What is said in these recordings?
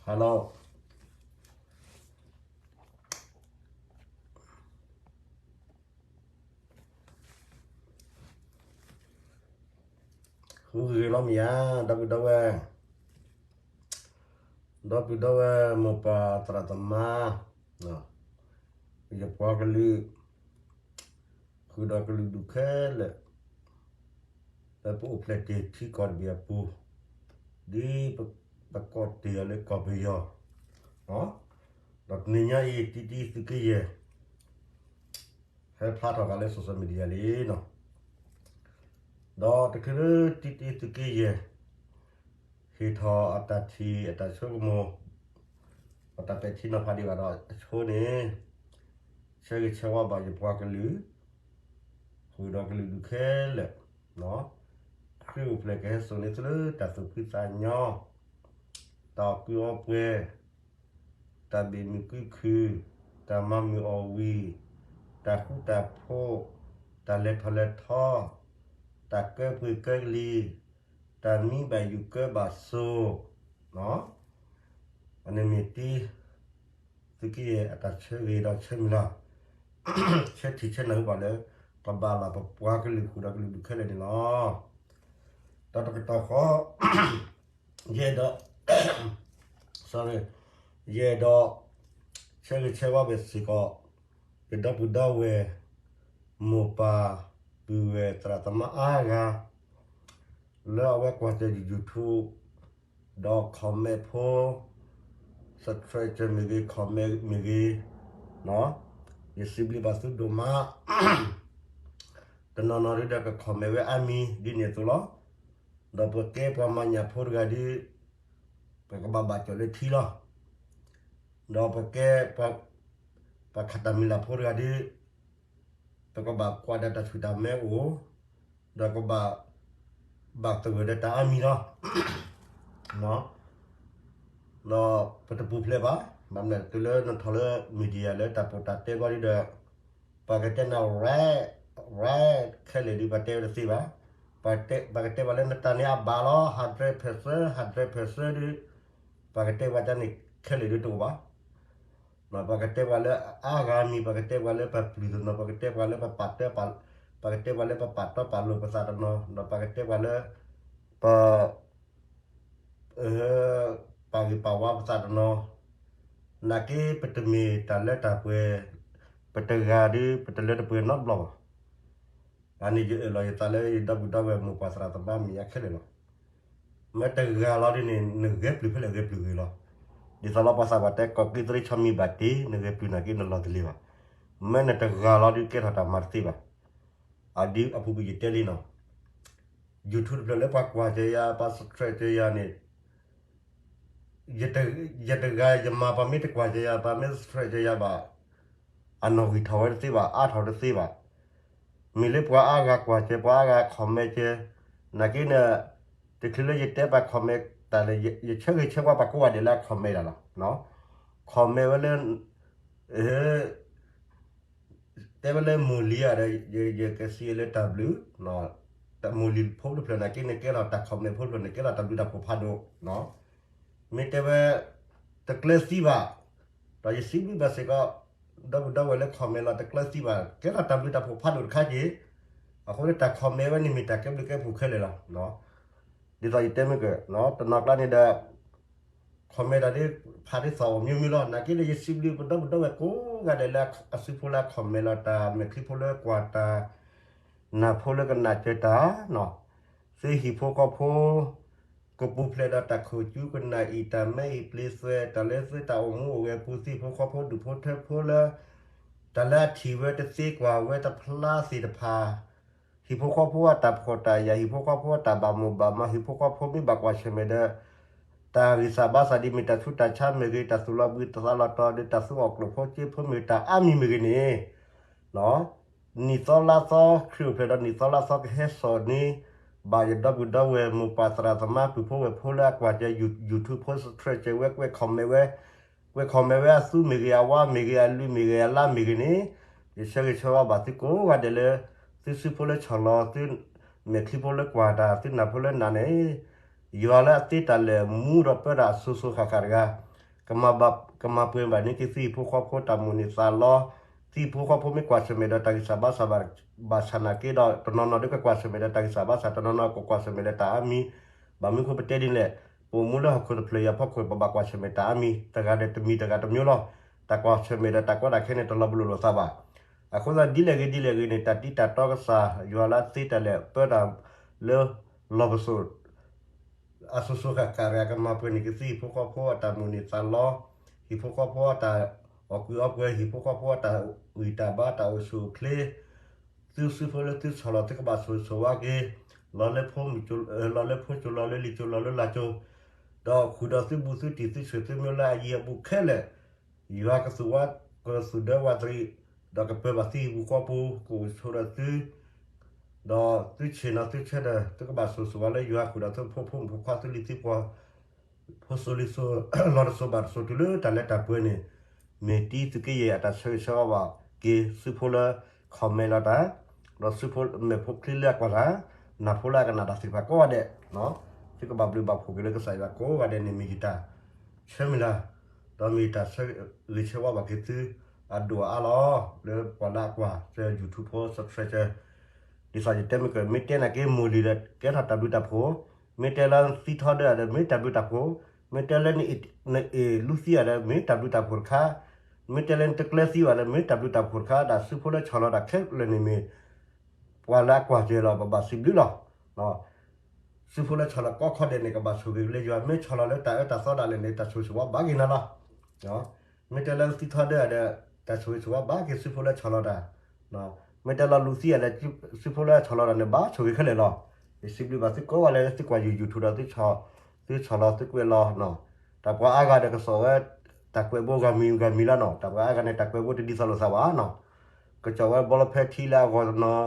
Hello, ဃုဂ့ၤလီၤမ့ၢ်ဧါ, ဒီပုၢ်ဒီဝဲၢ်, ဒီပုၢ်ဒီဝဲၢ် မိၢ်ပၢ်သရၣ်သမါ, ယပှၤကလုာ်, ဃုာ်ဒီးကလုာ်ဒူၣ်ခဲလၢာ် လၢပအိၣ်ဖျဲၣ်တ့ၢ်ထံကီၢ်တဘ့ၣ်အပူၤ, ဒ်ပကိးတ့ၢ်အီၤလၢကီၢ်ပယီၤ, ဒီးတနံၤညါအံၤ တံတံသုးက့ယဲၢ် ဟဲဖျါထီၣ်ဃာ်လၢ social media လံနီၤ, ဒီးတချုးလၢတံတံသုးက့ယဲၢ် ဟ့ၣ်ထီၣ်အတၢ်ထံၣ်အတၢ်ဆိကမိၣ်, အတၢ်ပဲာ်ထံနီၤဖးဒံးဘၣ်ဒီးအဆိန့ၣ်, ဆၢဂ့ၤဆၢဝါဘၣ်ယပှၤကလုာ်, ဃုာ်ဒီးကလုာ်ဒူၣ်ခဲလၢာ်, ခရံာ်အိၣ်ဖျဲၣ်ကဟဲစိာ်န့ၢ်သုလၢတၢ်သူၣ်ဖှံသးညီ, တၢ်အီၣ်ကုအီပှဲၤ, တၢ်ဘ့ၣ်မုာ်ကုခုၣ်, တၢ်မၤမုာ်အီၣ်ဝံၤ, တၢ်ဃူတၢ်ဖိး, တၢ်လဲၤထီၣ်လဲၤထီ, တၢ်ကၢပှ့ၤကၢကလံၤ, တၢ်မံဘၣ်ယူၤကၢဘၣ်စိၤ, အန့ၣ်မ့ၢ်တံ သုးက့ယဲၢ်အတၢ်ဆၢဂ့ၤဒီးဆၢမုၢ်လၢ်, ဆၢထံၣ်ဆၢနၢ်ဟူဘၣ်လၢ ကဘၣ်လၢပပှၤကလုာ်ဃုာ်ဒီးကလုာ်ဒူၣ်ခဲလၢာ်န့ၣ်လီၤ. ဒီးတကတီၢ်ဃီ ယအဲၣ်ဒိး sorry, ယအဲၣ်ဒိး ဆၢဂ့ၤဆၢဝါဘၣ်စ့ၢ်ကီး ယဒီပုၢ်ဒီဝဲၢ် မိၢ်ပၢ် ပုၢ်ဝဲၢ်သရၣ်သမါအါဂၤ လၢအဝဲကွၢ်စၢၤယ YouTube ဒီး comment ဖိ subscribe မ့ၢ်ဂ့ၤ comment မ့ၢ်ဂ့ၤ, ယစံးဘျုးဘၣ်သုဒိၣ်မး, တနီၤနီၤဒုဒီးက comment ဝဲအါမံၤဒ်န့ၣ်အသိးလီၤ. ဒီးပကဲပှၤမၤညၣ်ဖိတဂၤဒု ပကဘၣ်ဘၣ်ကၠီၣ်လၢထံလီၤ. ဒီးပကဲ ပှၤခးတၢ်မံၤလၢ်ဖိတဂၤဒု ပကဘၣ်ကွၢ်ဒီးတၢ်ဆူၣ်တၢ်မဲအိၣ်, ဒီးကဘၣ် ဘၣ်သဂၢၢ်ဒီးတၢ်အါမံၤလီၤ. ဒီးပတပူၤဖျဲးဘၣ်, ဘၣ်မနုၤတုၤလၢနထီၣ်လၢ media လၢတၢ်ပီးတၢ်တဲဘၣ်ဒုဒီး ပှၤကတဲနၤ right, right ခဲလၢာ်ဒု ပှၤတဲဝဲတသ့ဘၣ်. ပှၤကတဲပှၤလၢနတၢ်န့ၣ်အဘၣ်လီၤ hundred percent, hundred percent ဒု ပှၤကတဲပှၤတၢ်န့ၣ်ခဲလၢာ်ဒုတအိၣ်ဘၣ်. ပှၤကတဲပှၤလၢအါဂၤမံၤ, ပှၤကတဲပှၤလၢပပျုၢ်တနီၤ, ပှၤကတဲပှၤလၢပပာ်တၢ်, ပှၤကတဲပှၤလၢပပာ်တီပာ်လိၤပသးတနီၤ, ဒီးပှၤကတဲပှၤလၢ ပ ပာ်ဂ့ၤပာ်ဝါပသးတနီၤ, နာ်က့ပတမ့ၢ်တၢ်လၢတၢ်ပှဲၤ, ပတဂၤဒု ပတလၢတပှဲၤနီတဘျီဘၣ်. အန့ၣ်ယအၢၣ်လီၤယသးလၢယဒီပုၢ်ဒီဝဲၢ်မိၢ်ပၢ်သရၣ်သမါမဲာ်ညါခဲလၢာ်လီၤ. မ့ၢ်တဂၤလီၤဒ်န့ၣ် နဂဲၤပျုၤဖဲလဲၣ်ဂဲၤပျုၤဂ့ၤလီၤ. ဒ်သိးလီၤပှၤသးပှၢ်တဲ ကီၢ်က့သရ့ဆီမံၤဘၣ်တ့ နဂဲၤပျုၤနာ်က့နလီၤတလ့ၤဘၣ်. မ့ၢ်နတဂၤလီၤဒုကဲထီၣ်တၢ်မၤတသ့ဘၣ်. အဒုအပူၤကွံာ်ယတဲလံနီၤ YouTube တဖျၢၣ်လၢပှၤကွၢ်စၢၤယၤ ပှၤ subscribe စၢၤယၤန့ၣ် ယတဂၤယမၤပှၤမ့ၢ်တကွၢ်စၢၤယၤ ပှၤမ့ၢ် subscribe စၢၤယၤဘၣ် အနီၣ်ဂံၢ်ထီၣ်ဝဲတသ့ဘၣ် အါထီၣ်တသ့ဘၣ်. မ့ၢ်လၢပှၤအါဂၤကွၢ်စၢၤ ပှၤအါဂၤ comment စၢၤ နာ်က့န့ၣ် တချုးလၢယတဲပှၤ comment တၢ်လဲၣ် ယဆၢဂ့ၤဆၢဝါပှၤကိးဂၤဒဲးလၢအ comment တၢ်လီၤ. comment ဝဲလၢ တဲဝဲလၢမိၢ်လံၤဧါဒီး ယကစံးလၢတၢ်ဘျုး, မိၢ်လံၤဖိတဖျၢၣ်နာ်က့န့ၣ် ကဲထီၣ်တၢ် comment ဖိတဖျၢၣ်န့ၣ် ကဲထီၣ်တၢ်ဘျုးတၢ်ဖှိၣ်ဖးဒိၣ်, မ့ၢ်တဲဝဲ တကျၢၤသံဘၣ်, ဒီးယစံးဘျုးဘၣ်စ့ၢ်ကီး ဒီပုၢ်ဒီဝဲၢ်လၢ comment လီၤ တကျၢၤသံဘၣ် ကဲထီၣ်တၢ်ဘျုးတၢ်ဖှိၣ်ဖးဒိၣ်တခါက့ၤ, အဃိန့ၣ်တၢ် comment ဝဲန့ၣ်မ့ၢ်တၢ်ကဲဘျုးကဲဖှိၣ်ခဲလၢာ်လီၤ. ဒ်သိးယတဲမ့ၢ်က တနီၤကျါန့ၣ်ဒီး comment တၢ်ဒ် ဖးဒ်သိးအီၤမ့ၢ်မ့ၢ်လီၤ. နာ်က့ဒီးယစံးဘျုးပဒီပုၢ်ဒီဝဲၢ်ကိးဂၤဒဲးလၢအစုဖိလၢအ comment လီၤတၢ် မဲာ်ချံဖိလၢကွၢ်တၢ် နၢ်ဖိလၢကနၣ်စၢၤတၢ်နီၤ, သုဟံၣ်ဖိဃီဖိ ကပူၤဖျဲးဒီးတၢ်ခိၣ်ကၠူကနၣ်အံၤ တၢ်မဲအံၤပျ့ၤသွဲၣ် တၢ်လၢသုတၢ်အိၣ်မူအိၣ်ဂဲၤပူၤ သုဟံၣ်ဖိဃီဖိဒူၣ်ဖိထၢဖိလၢ တၢ်လၢအထံၣ်ဝဲတသ့ကွၢ်ဝဲတဖျါသ့ၣ်တဖၣ် ဟံၣ်ဖိဃီဖိအတၢ်ဖှီၣ်တၢ်ယာ် ဟံၣ်ဖိဃီဖိအတၢ်ဘၣ်မိၣ်ဘၣ်မး ဟံၣ်ဖိဃီဖိမ့ၢ်ဘၣ်ကွၢ်ဆၢၣ်မဲာ်ဒီး တၢ်ဂံၢ်စၢ်ဘါစၢ်ဒ်မ့ၢ်တၢ်ဆူးတၢ်ဆါမ့ၢ်ဂ့ၤ တၢ်သူၣ်လီၤဘှံးသးလီၤတီၤဒီး တၢ်သူအီၣ်ကျိၣ်ဖိစ့ဖိမ့ၢ်ဂ့ၤ တၢ်အါမံၤမ့ၢ်ဂ့ၤန့ၣ် နံၣ်သီလါသီ ခရံာ်အိၣ်ဖျဲၣ်ဒီးနံၣ်သီလါသီကဟဲစိာ်န့ၢ် ဘၣ်ယဒီပုၢ်ဒီဝဲၢ်မိၢ်ပၢ်သရၣ်သမါပုၢ်ဖိဝဲၢ်ဖိလၢအကွၢ်စၢၤ YouTube ဖိ subscribe စၢၤဝဲ ကွဲး comment ဝဲ ကွဲး comment ဝဲအသူမ့ၢ်ဂ့ၤ အဝါမ့ၢ်ဂ့ၤ အလုၢ်မ့ၢ်ဂ့ၤ အလါမ့ၢ်ဂ့ၤန့ၣ် ယဆၢဂ့ၤဆၢဝါဘၣ်သုကိးဂၤဒဲးလၢ သုစုဖိလၢဆီၣ်လီၤ သုမဲာ်ချံဖိလၢကွၢ်တၢ် သုနၢ်ဖိလၢနၢ်န့ၣ် ယွၤလၢအသ့တၢ်လၢာ်မူဒီးပၢတၢ်အစိၤစိၤဃၣ်ဃၣ်တဂၤ ကမၤဘၣ်, ကမၤပှဲၤဘၣ်န့ၢ်က့ၤသုဟံၣ်ဖိဃီဖိတၢ်မိၣ်န့ၢ်သးလီ, သုဟံၣ်ဖိဃီဖိမ့ၢ်ကွၢ်ဆၢၣ်မဲာ်ဒီးတၢ်ဂံၢ်စၢ်ဘါစၢ်ဘၣ်, ဘၣ်ဆၣ်နာ်က့ဒီး တနီၤနီၤဒုးကကွၢ်ဆၢၣ်မဲာ်ဒီးတၢ်ဂံၢ်စၢ်ဘါစၢ်, တနီၤနီၤကကွၢ်ဆၢၣ်မဲာ်ဒီးတၢ်အါမံၤ, ဘၣ်မနုၤဃိပတဲဒ်လဲၣ်, ပအိၣ်မူလၢဟီၣ်ခိၣ်တဖျၢၣ်အံၤအဖီခိၣ် ပဘၣ်ကွၢ်ဆၢၣ်မဲာ်တၢ်အါမံၤ, တဂၤဒီးတမံၤတဂၤတမံၤလီၤ. တၢ်ကွၢ်ဆၢၣ်မဲာ်ဒီးတၢ်ကီတၢ်ခဲန့ၣ် တလီၤပလိာ်လိာ်သးဘၣ်. အဃိသတးဒ်လဲၣ်ဂ့ၤဒ်လဲၣ်ဂ့ၤန့ၣ် တၢ်တံတၢ်တီကစၢ်ယွၤလၢအသ့တၢ်လဲၤပၢတၢ်လၢလီၢ်ပစိာ် အစိၤစိၤဃၣ်ဃၣ်တဂၤ ကမၤပှဲၤန့ၢ်က့ၤသုဟံၣ်ဖိဃီဖိအတၢ်မိၣ်န့ၢ်သးလီ, ဟံၣ်ဖိဃီဖိအတၢ်အီၣ်ကုးအီပှဲၤ, ဟံၣ်ဖိဃီဖိအတၢ်ဂံၢ်တၢ်ဘါတၢ်အိၣ်ဆူၣ်အိၣ်ချ့, သုစုဖိလၢသုဆီၣ်လီၤ သုကဘၣ်ဆိၣ်ဂ့ၤဆိၣ်ဝါက့ၤ, လီၤလၢဖိမုၣ်ကၠိ, လီၤလၢဖိကၠိ လီၤလၢလံာ်ကၠိ လီၤလၢလၢ်ကၠိ, ဒီးဃုာ်ဒီးသုဘူးသုတံၢ်သုဆၢၣ်သုမုၢ်လၢအယံၤအဘူးခဲလၢာ်, ယွၤကသူၣ်ဝဲကသူၣ်ဒၢဝးတရံး, ဒီးကပၢၤဘၣ်သုဟံၣ်ပူၤဃီပူၤ ကအိၣ်ဆိးဒီးသု ဒီးသုဆ့ၣ်နီၤသုဆၢဒီး သုကဘၣ်ဆိၣ်ဂ့ၤဆိၣ်ဝါလၢယွၤဃုာ်ဒီးသုဖိမုၣ်ဖိခွါသုလံၤသုပှီၤ ဖိစိၤလံၤစိၤ လီၤတစိၤဘၣ်တစိၤတုၤလၢတၢ်လၢတၢ်ပှဲၤန့ၣ်, မ့ၢ်တံသုးက့ယဲၢ်အတၢ်ဆၢဂ့ၤဆၢဝါဘၣ်က့ၤ စုဖိလၢ comment လီၤတၢ်, ဒီးစုဖိမဲာ်ဖိချံလၢအကွၢ်တၢ်, နၢ်ဖိလၢအကနၣ်တၢ်သ့ၣ်တဖၣ်ကိးဂၤဒဲး, သုကဘၣ်ဘျုးဘၣ်ဖှိၣ်က့ၤလၢကစၢ်ယွၤကိးဂၤဒဲးန့ၣ်မ့ၢ်ယတၢ်ဆၢမုၢ်လၢ်, ဒီးမ့ၢ်ယတၢ်ဆၢဂ့ၤဆၢဝါဘၣ်က့ၤသု အဒိၣ်အအါလီၤ. လၢပှၤလၢအကွၢ်စၢၤ YouTube ဖိ subscribe စၢၤ ဒ်သိးယတဲမ့ၢ်က မ့ၢ်တဲနာ်က့မိၢ်လံၤဒီး ကဲထီၣ်တၢ်ဘျုးတၢ်ဖှိၣ်, မ့ၢ်တဲလၢသံထီဒၢဒီး မ့ၢ်တၢ်ဘျုးတၢ်ဖှိၣ်, မ့ၢ်တဲလၢ နအ့ၣ်လူသံဧါဒီး မ့ၢ်တၢ်ဘျုးတၢ်ဖှိၣ်တခါ, မ့ၢ်တဲလၢနတကျဲသံဘၣ်ဒီး မ့ၢ်တၢ်ဘျုးတၢ်ဖှိၣ်တခါ, ဒီးစုဖိလၢဆီၣ်လီၤတၢ်ခဲလၢာ်န့ၣ်မ့ၢ် ပှၤလၢအကွၢ်စၢၤလီၤ ပဘၣ်စံးဘျုးလီၤ. စုဖိလၢဆီၣ်လီၤကိးခီဒဲးန့ၣ် ကဘၣ်ဆိၣ်ဂ့ၤက့ၤလၢယွၤ, မ့ၢ်ဆီၣ်လီၤလၢတၢ်အၢတၢ်သီဒၣ်လဲာ်န့ၣ် တၢ်ဆိၣ်ဂ့ၤဆိၣ်ဝါဘၣ်က့ၤနၤလီၤ. မ့ၢ်တဲလၢသံထီဒၢဒီး တၢ်ဆိၣ်ဂ့ၤဆိၣ်ဝါဘၣ်က့ၤစုဖိလၢဆီၣ်လီၤတၢ်, မ့ၢ်တဲလၢလူသံဧါဒီး စုဖိလၢဆီၣ်လီၤတၢ်န့ၣ် ဘၣ်ဆိၣ်ဂ့ၤခဲလၢာ်လီၤ. ယစံးဘျုးဘၣ်သုကိးဂၤလၢသုကွၢ်ယ YouTube ဒီး သုဆီၣ်လီၤသုကွဲးလီၤ, တၢ်ပှၤအါဂၤဒီးကစီၣ်ဝဲ တၢ်ကွဲးဘိဂၤမံၤဂၤမံၤလီၤနီၤ, တၢ်ပှၤအါဂၤန့ၣ် တၢ်ကွဲးဘိတဒ်သိးလိာ်သးဘၣ်နီၤ. ကစီၣ်ဝဲဘီလီဖဲထံလၢအဂီၤတနီၤ,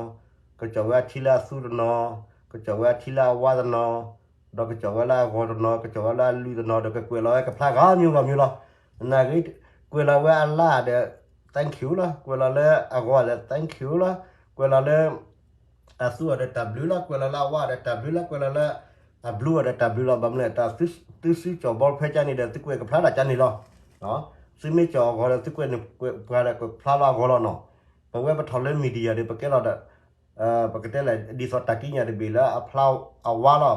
ကစီၣ်ဝဲအထံလၢအသူတနီၤ, ကစီၣ်ဝဲအထံလၢအဝါတနီၤ, ဒီးကစီၣ်ဝဲလၢအဂီၤတနီၤ, ကစီၣ်ဝဲလၢအလွံၢ်တနီၤ, ဒီးကကွဲးလီၤဝဲကဖျါဂၤမံၤဂၤမံၤလီၤ. နာ်က့ ကွဲးလီၤဝဲအလါဒီး thank you လီၤ, ကွဲးလီၤလၢအဂီၤဒီး thank you လီၤ, ကွဲးလီၤလၢ အသူအီၤဒီးတၢ်ဘျုးလီၤ, ကွဲးလီၤလၢအဝါဒီးတၢ်ဘျုးလီၤ, ကွဲးလီၤလၢအဘျုးအီၤဒီးတၢ်ဘျုးလီၤ. ဘၣ်မနုၤလဲၣ်, တၢ်သုစုကစီၣ်ဘီဖဲကါန့ၣ်ဒီး သုကွဲးကဖျါတၢ်ကါန့ၣ်လီၤ. သုမ့ၢ်ကစီၣ်အဂီၤဒီး သုကွဲးန့ၣ်ပှၤဒီးကဖျါလီၤအဂီၤလီၤနီၤ. ပဝဲပထီၣ်လၢ media ဒီး ပကဲလီၤဒီး ပကတဲလဲၣ် ဒ်သိးတၢ်ကံးညာ်တဘ့ၣ်လၢအဖျါအဝါလီၤ,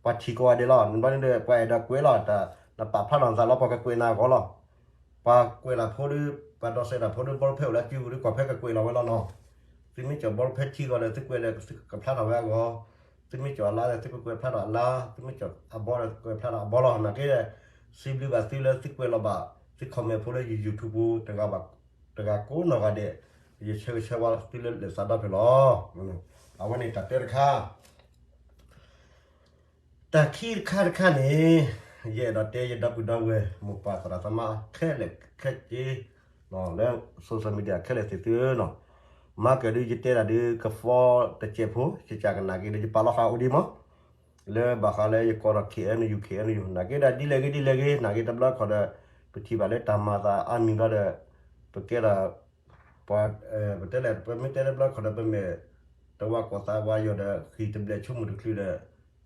ပှၤထံၣ်ကိးဂၤဒဲးလီၤ. နဘျီန့ၣ်ဒီး ပှၤအဲၣ်ဒိးကွဲးလီၤ, နပာ်ဖျါထီၣ်နသးလီၤ, ပှၤကကွဲးနၤအဂီၤလီၤ. ပှၤကွဲးတၢ်ဖိဒီး ပှၤဒီးစဲးတၢ်ဖိဒီး ဘီဖဲအိၣ်လၢစုပူၤဒီး ကွၢ်ဖဲကကွဲးလီၤဝဲလီၤနီၤ. သုမ့ၢ်ကစီၣ်ဘီဖဲထံဂီၤဒီး သုကွဲးဒီး သုကဖျါထီၣ်ဝဲအဂီၤ, သုမ့ၢ်ကစီၣ်အလါဒီး သုကကွဲးဖျါထီၣ်အလါ, သုမ့ၢ်ကစီၣ်အဘီဒီး ကွဲးဖျါထီၣ်အဘီလီၤ. နာ်က့ဒီး စံးဘျုးဘၣ်သုလၢသုကွဲးလီၤဘၣ် သု comment ဖိလၢယ YouTube ပူၤ တဂၤကိးနီၢ်ဂၤဒဲး, ယဆၢဂ့ၤဆၢဝါသုလၢလၢာ်သးဒီဖျၢၣ်လီၤ. အဝဲန့ၣ်တၢ်တဲတခါ တၢ်ခံတခါတခါန့ၣ် ယအဲၣ်ဒိးတဲယဒီပုၢ်ဒီဝဲၢ် မိၢ်ပၢ်သရၣ်သမါခဲလၢာ်ခဲဆ့ လၢ social media ခဲလၢာ်သ့ၣ်သုနီၤ, မၤကၢၢ်ဒုးယတဲတၢ်ဒုးကဖီတစဲးဖိ ယကကနၣ်က့ၤဒီး ယပာ်လီၤဃာ်အိၣ်ဒံးမး လၢဘၣ်ဃးလၢယကိးဒီး KNU KNU နာ်က့ဒီး ဒ်လဲၣ်ဂ့ၤဒ်လဲၣ်ဂ့ၤ နာ်က့တဘျီခီၣ်ဒီး ပထံၣ်ဘၣ်လၢတၢ်မၤသးအါမံၤဘျီဒီး ပကဲဒီး ပှၤ ပတဲလဲၣ် ပမ့ၢ်တဲတဘျီခီၣ်ဒီး ပမ့ၢ်တဝါကိၢ်သးဝါယီၤဒီး ဃံၢ်တဘျဲၣ်ဆိကမိၣ်တချုး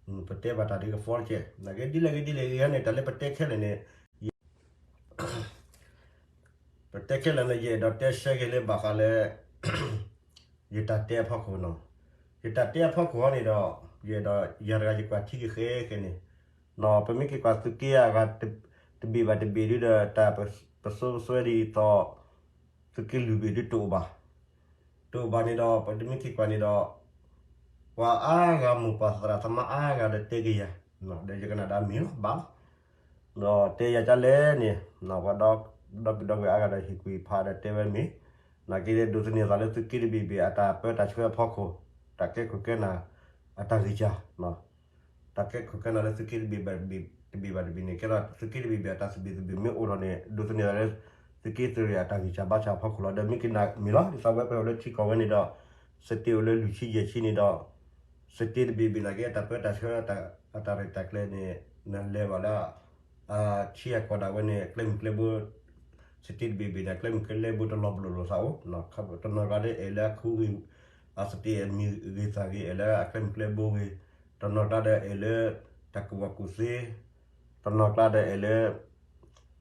ဒီး ပတဲဘၣ်တၢ်ဒ်ကဖီတကဲး နာ်က့ဒ်လဲၣ်ဂ့ၤဒ်လဲၣ်ဂ့ၤန့ၣ် တၢ်လၢပတဲခဲလၢာ်န့ၣ် ပတဲခဲလၢာ်န့ၣ် ယအဲၣ်ဒိးတဲဆၢက့ၤလၢဘၣ်ဃးလၢ ယတၢ်တဲအဖီခိၣ်နီၤ, ယတၢ်တဲအဖီခိၣ်ဟီန့ၣ်ဒီး ယအဲၣ်ဒိးယၤတဂၤယကွၢ်ထံက့ၤဃဲဃဲန့ၣ်, ပမ့ၢ်က့ၤကွၢ်သုးက့အဂၤ တဘ့ၣ်ဘၣ်တဘ့ၣ်ဒုဒီး တၢ်ပစိပစွဲဒ်သိး သုးက့လွံၢ်ဘ့ၣ်ဒုတအိၣ်ဘၣ်, တအိၣ်ဘၣ်န့ၣ်ဒီး ပတမ့ၢ်က့ၤကွၢ်န့ၣ်ဒီး ပှၤအါဂၤမိၢ်ပၢ်သရၣ်သမါအါဂၤဒီးတဲက့ၤယၤ, ဒီးယကနၣ်ဒၣ်မ့ၢ်လီၤဘၣ်လီၤ ဒီးတဲယၤဒ်လဲၣ်န့ၣ် ပှၤဒီပုၢ်ဒီဝဲၢ်အါဂၤဒီးဟ့ၣ်ကွံာ်ဖးဒီးတဲဝဲမ့ၢ်, နာ်က့ဒိးသန့ၤသးလၢသုးက့တဘ့ၣ်ဘ့ၣ်အတၢ်ပၢတၢ်ဆှၢအဖီခိၣ်, တၢ်ကဲခိၣ်ကဲနၢ် အတၢ်ဂံၢ်စၢ်, တၢ်ကဲခိၣ်ကဲနၢ်လၢသုးက့တဘ့ၣ်ဘၣ်တဘ့ၣ်န့ၣ် ကဲဒီးသုးက့တဘ့ၣ်ဘ့ၣ်အတၢ်သဘံၣ်သဘုၣ်မ့ၢ်အိၣ်ထီၣ်န့ၣ် ဒိးသန့ၤသးလၢ သုးက့သရ့ၣ်အတၢ်ဂံၢ်စၢ်ဘါစၢ်အဖီခိၣ်လီၤ. ဒီးမ့ၢ်ကနၣ်မ့ၢ်လီၤ ဒ်သိးဝဲပှၤအိၣ်လၢထံကီၢ်ဝဲန့ၣ်ဒီး စတ့အိၣ်လၢလွံၢ်ဆံယဲၢ်ဆံန့ၣ်ဒီး စတ့တဘ့ၣ်ဘ့ၣ်နာ်က့အတၢ်ပၢတၢ်ဆှၢ အတၢ်ရဲၣ်တၢ်ကျဲၤန့ၣ် နလဲၤဘၣ်လၢ ထံအကီၢ်ဒၣ်ဝဲန့ၣ် ကျဲမုၢ်ကျဲဘိ စတ့တဘ့ၣ်ဘ့ၣ်န့ၣ် ကျဲမုၢ်ကျဲဘိတလီၤပလိာ်လိာ်သးအိၣ်, တနီၤကျါဒီးအဲၣ်လၢအခူဂ့ၤ အစတ့အမံၤဂ့ၤသးဂ့ၤ အဲၣ်လၢအကျဲမုၢ်ကျဲဘိဂ့ၤ, တနီၤကျါဒီးအဲၣ်လၢ တၢ်ကူၣ်ဘၣ်ကူၣ်သ့, တနီၤကျါဒီးအဲၣ်လၢ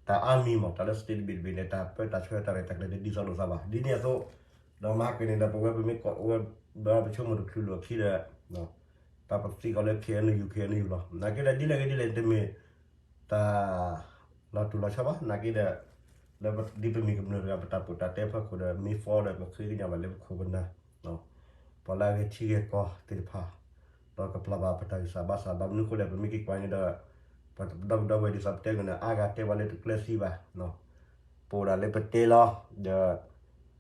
တၢ်အါမံၤမး တၢ်လၢ state တဘ့ၣ်တဘ့ၣ်န့ၣ် တၢ်ပၢတၢ်ဆှၢတၢ်ရဲၣ်တၢ်ကျဲၤန့ၣ် ဒ်သိးလိာ်သးဘၣ်. ဒ်န့ၣ်အသိး ဒီးမၤက့ၤန့ၣ်ဒီး ပဝဲပမ့ၢ်ကိးဝဲ ဒီးပဆိကမိၣ်တချုးလိာ်အခံဒီး တၢ်ပသံကွၢ်လၢ K N U K N U လီၤ. နာ်က့ဒီး ဒ်လဲၣ်ဂ့ၤဒ်လဲၣ် တမ့ၢ် တၢ်လီၤတူာ်လီၤဆီဘၣ်. နာ်က့ဒီး လၢဒ်ပမ့ၢ်ကမျၢၢ်တဂၤ ပတၢ်ပူတၢ်တဲဖီခိၣ်ဒီး မ့ၢ်ဖီဒီးပဃ့ကညးဘၣ်လၢပခိၣ်ပနၢ် ပှၤလၢအဂဲၤထံဂဲၤကီၢ်သ့ၣ်တဖၣ် ဒီးကပျၢ်ဘၣ်ပတၢ်ဂံၢ်စၢ်ဘါစၢ် ဘၣ်မနုၤအဃိလဲၣ် ပမ့ၢ်က့ၤကွၢ်န့ၣ်ဒီး ပဒီပုၢ်ဒီဝဲၢ်ဒ်သိးပတဲဂ့ၤန့ၣ် အါဂၤတဲပှၤလၢတကျၢၤသံဘၣ် ပအိၣ်ဒၣ်လၢပတဲလီၤ ဒီး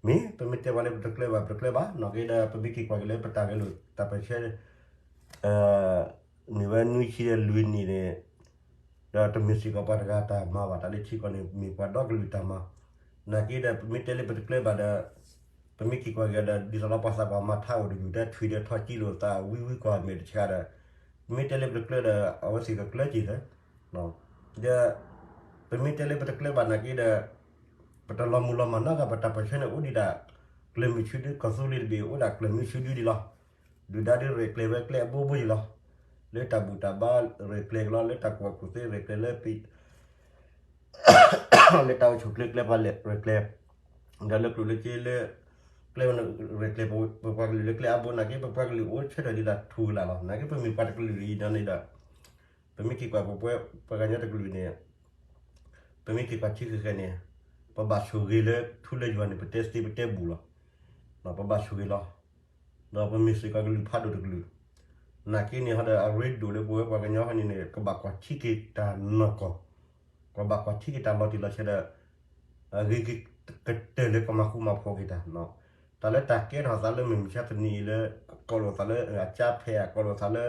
မ့ၢ်ပမ့ၢ်တဲပှၤလၢပတကျၢၤဘၣ် ပတကျၢၤဘၣ် နာ်က့ဒီး ပမ့ၢ်က့ၤကွၢ်က့ၤလၢပတၢ်ဂဲၤလိာ်တၢ်ပၢၢ်ဆၢ မ့ၢ်ဝဲနွံဆံဒီးလွံၢ်နံၣ်န့ၣ် ဒီးတမ့ၢ်စ့ၢ်ကီးပှၤတဂၤတၢ်မၤဘၣ် တၢ်လၢထံကီၢ်န့ၣ် မ့ၢ်ပှၤဒီကလုာ်တၢ်မၤ. နာ်က့ဒီး ပမ့ၢ်တဲလၢပတကျၢၤဘၣ်ဒီး ပမ့ၢ်က့ၤကွၢ်က့ၤဒီး ဒ်သိးလၢပှၤသးပှၢ်မၤထါအိၣ်တယုၢ် တၢ်ထွံၣ်ဒီးထီၣ်ကံလိာ်သး ဝံဝံကွၢ်မဲာ်တဆှးဒီး ပမ့ၢ်တဲလၢပတကျၢၤဒီး အဝဲသ့ၣ်ကကျၢၤက့ၤသၢ ဒီး ပမ့ၢ်တဲလၢပတကျၢၤဘၣ်နာ်က့ဒီး ပတလီၤမုၢ်လီၤမၢ်နီတဂၤ ပတၢ်ပၢၢ်ဆၢန့ၣ် အိၣ်ဒံးဒၣ် ကျၢၤမုၢ်ဆူဒု ကီၢ်သူလ့ၤတဘ့ၣ် အိၣ်ဒၣ်ကျၢၤမုၢ်ဆူဒုဒံးလီၤ. ဒုၣ်ဒါဒုးရဲၣ်ကျဲၤဝဲကျဲအဘိဘိယံၤလီၤ. လၢတၢ်ဘူၣ်တၢ်ဘါရဲၣ်ကျဲၤက့ၤလီၤ လၢတၢ်ကူၣ်ဘၣ်ကူၣ်သ့ရဲၣ်ကျဲၤလၢ လၢတၢ်အိၣ်ဆူၣ်ချ့ကျဲပှၤလဲၤရဲၣ်ကျဲၤ ဒီးလၢကျိၣ်လၢစ့လၢ ကျဲဝဲန့ၣ် ရဲၣ်ကျဲၤပပှၤကလုာ်လၢကျဲအါဘိနာ်က့ ပပှၤကလုာ်အိၣ်ဆၢထၢၣ်ဒ်သိးထူၣ်ကလာ်လီၤ. နာ်က့ပမ့ၢ်ပှၤတကလုာ်အံၤဒီးန့ၣ်ဒီး ပမ့ၢ်က့ၤကွၢ်ပပှၤကညီတကလုာ်န့ၣ် ပမ့ၢ်က့ၤကွၢ်ထံဃဲၤဃဲၤန့ၣ် ပဘၣ်ဆိၣ်ဂ့ၤလၢထူလၢယွၤန့ၣ် ပတဲသ့ပတဲဘူၣ်လီၤ. ပဘၣ်ဆိၣ်ဂ့ၤလီၤ. ဒီးပမ့ၢ်စ့ၢ်ကီးကလုာ်ဖးဒိၣ်တကလုာ် နာ်က့န့ၣ်ဟီဒီး အရ့ဒိၣ်လၢပဝဲပှၤကညီဟီန့ၣ်န့ၣ် ကဘၣ်ကွၢ်ထံက့ၤတၢ်နီၢ်ကီၢ် ကဘၣ်ကွၢ်ထံက့ၤတၢ်လီၤတံၢ်လီၤဆဲးဒီး အဂ့ၤကတၢၢ်လၢကမၤဃူမၤဖိးက့ၤတၢ် တၢ်လၢတၢ်ကဲထီၣ်သးလၢမုၢ်မဆါတနံၤအံၤလၢ ကိးလိာ်သးလၢအကၠါဖဲး ကိးလိာ်သးလၢ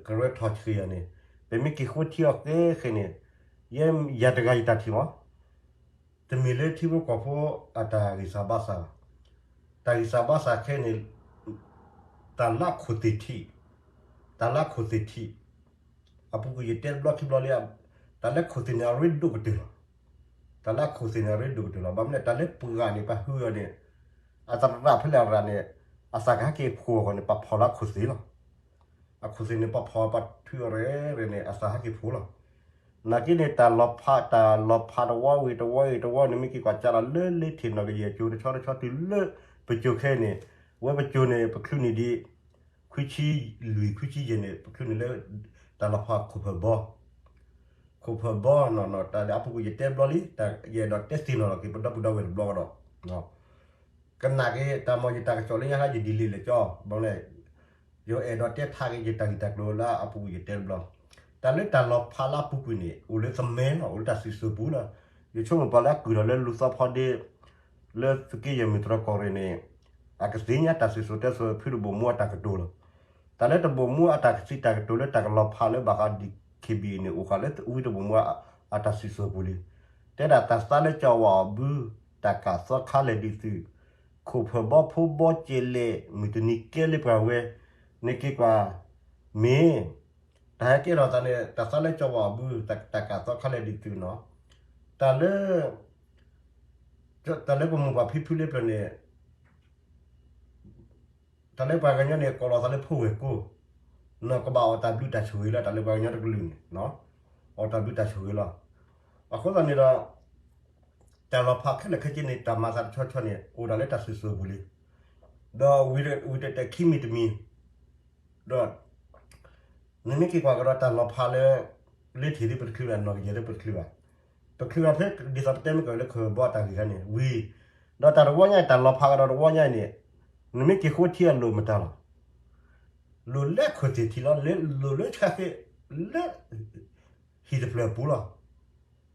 ကရၢထီၣ်ဆှံယၤန့ၣ် ပမ့ၢ်က့ၤဃိထံအီၤဃဲဃဲန့ၣ် ယဲယၤတဂၤယတၢ်ထံၣ်မး တမ့ၢ်လၢထံဖိကီၢ်ဖိအတၢ်ဂံၢ်စၢ်ဘါစၢ်ဘၣ်. တၢ်ဂံၢ်စၢ်ဘါစၢ်ခဲအံၤန့ၣ် တၢ်လၢအခိၣ်သ့ၣ်ထံး, တၢ်လၢအခိၣ်သ့ၣ်ထံး, အပူၤကွံာ်ယတဲတဘျီခံဘျီလံ, တၢ်လၢခိၣ်သ့ၣ်န့ၣ် အရ့ဒိၣ်ကတၢၢ်လီၤ. တၢ်လၢအခိၣ်သ့ၣ်န့ၣ် အရ့ဒိၣ်ကတၢၢ်လီၤ. ဘၣ်မနုၤလဲၣ် တၢ်လၢပှၤဂၤန့ၣ် ပှၤဟုအီၤန့ၣ် အသရၣ်ဖဲလဲၣ်အရၣ်န့ၣ် အသးကဟဲက့ၤဖှိၣ်အဂီၢ်န့ၣ် ပှၤဖီၣ်လၢအခိၣ်သ့ၣ်လီၤ. အခိၣ်သ့ၣ်န့ၣ် ပှၤဖီၣ်ပှၤထုးအီၤရဲၣ်ရဲၣ်န့ၣ် အသးဟဲက့ၤဖှိၣ်လီၤ. နာ်က့န့ၣ် တၢ်လီၤဖး တၢ်လီၤဖးတဝီဂ့ၤတဝီဂ့ၤတဝီန့ၣ် မ့ၢ်က့ၤကွၢ်ကၢလီၤလၢလ့ထံၣ်နီၢ်ကယဲၢ်ကၠိတဆီတဆီတုၤလၢပကၠိခဲအံၤန့ၣ်, ဝဲပကၠိန့ၣ် ပချုးန့ၢ်ဒံး ခွံဆံလွံၢ် ခွံဆံယဲၢ်န့ၣ် ပချုးန့ၢ်လၢ တၢ်လီၤဖးခိၣ်ဖၢၣ်ဘီ ခိၣ်ဖၢၣ်ဘီနီၢ်နီၢ် တၢ်လၢအပူၤကွံာ်ယတဲဘျီလံ, ယအဲၣ်ဒိးတဲသ့ၣ်နီၣ်လီၤက့ၤ ပဒီပုၢ်ဒီဝဲၢ်တဘျီကဒီး, ကနၣ်က့ၤတၢ်မၤယတၢ်ကစီၣ်လၢညါဟါ ယဒ်လဲၣ်လဲၣ်ကၠီ, ဘၣ်လဲၣ်, ယအဲၣ်ဒိးတဲထါက့ၤယတၢ်ဂ့ၢ်တၢ်ကျိၤလၢအပူၤကွံာ်ယတဲတဘျီ, တၢ်လၢတၢ်လီၤဖးလၢအပူၤကွံာ်န့ၣ် အိၣ်လၢသမဲလီၤ, အိၣ်လၢတၢ်စံၣ်စိၤပူၤလီၤ. ယဆိကမိၣ်ပှၤလၢအကုၢ်ထီၣ်လၢလူၤသီဖီဒ့ လၢသုးက့ယဲၢ်မုၢ်တြီၢ်ကီၢ်ရ့ၣ်န့ၣ် အကသ့ၣ်ညါတၢ်စံၣ်စိၤတဲစိၤဖုတဘိၣ်မူအတၢ်ကတိၤလီၤ. တၢ်လၢတဘိၣ်မူအတၢ်ကသံၣ်တၢ်ကတိၤလၢတၢ်ကလီၤဖးလၢဘၣ်ဃး ဒီး DKBA န့ၣ် အိၣ်ဃာ်လၢသုးဝံတဘိၣ်မူအတၢ်စံၣ်စိၤပူၤလံ. တဲဒၣ်တၢ်သးလၢကၠီဝါအီၤဘု တၢ်ကၢ်သီခါလဲၣ်ဒံးသုး, ခိၣ်ဖၢၣ်ဘီဖိဘီကဲလဲၣ် မုၢ်တနံၤကဲလၢပှၤဝဲ, နက့ၤကွၢ် မ့ၢ် တၢ်ဟဲကဲထီၣ်သးန့ၣ် တၢ်သးလၢကၠီဝါအီၤဘု တၢ်ကၢ်သီခါလဲၣ်ဒံးသုးနီၤ, တၢ်လၢ တၢ်လၢပမိၢ်ပၢ်ဖံဖုလၢပျၢၤန့ၣ် တၢ်လၢပှၤကညီန့ၣ် ကိးလီၤသးလၢဖိဝဲၢ်ကိ, နီၢ်ကဘၣ်အီၣ်တၢ်ဘျုးတၢ်ဆိၣ်ဂ့ၤလၢ တၢ်လၢပှၤကညီတကလုာ်န့ၣ် အီၣ်တၢ်ဘျုးတၢ်ဆိၣ်ဂ့ၤလီၤ. အဃိသတးန့ၣ်ဒီး တၢ်လီၤဖးခဲလၢာ်ခဲဆ့န့ၣ် တၢ်မၤသးတဆီဆီန့ၣ် အိၣ်ဒၣ်လၢတၢ်စံၣ်စိၤပူၤလံ. ဒီးဝံၤတတဲာ်ခံမံၤတမံၤ ဒီး နမ့ၢ်က့ၤကွၢ်ကဒီးတၢ်လီၤဖးလၢ လၢထံၣ်သ့ၣ်ပတချုးဘၣ် နီၢ်ကယဲၢ်သ့ၣ်ပတချုးဘၣ်, ပချုးဘၣ်ဖဲဒ်သိးပတဲမ့ၢ်ကီးလၢခိၣ်ဖၢၣ်ဘီတၢ်ဂ့ၢ်ခါန့ၣ် ဝံၤ ဒီးတၢ်တဝီညါအံၤ တၢ်လီၤဖးကဒီးတဝီညါအံၤန့ၣ် နမ့ၢ်က့ၤဃိထံအလိၣ်မတၤလီၤ. လိၣ်လၢခိၣ်သ့ၣ်ထံးလီၤ, လိၣ်လၢဆါဃ့ လၢ ဟံၣ်တဖျၢၣ်အပူၤလီၤ.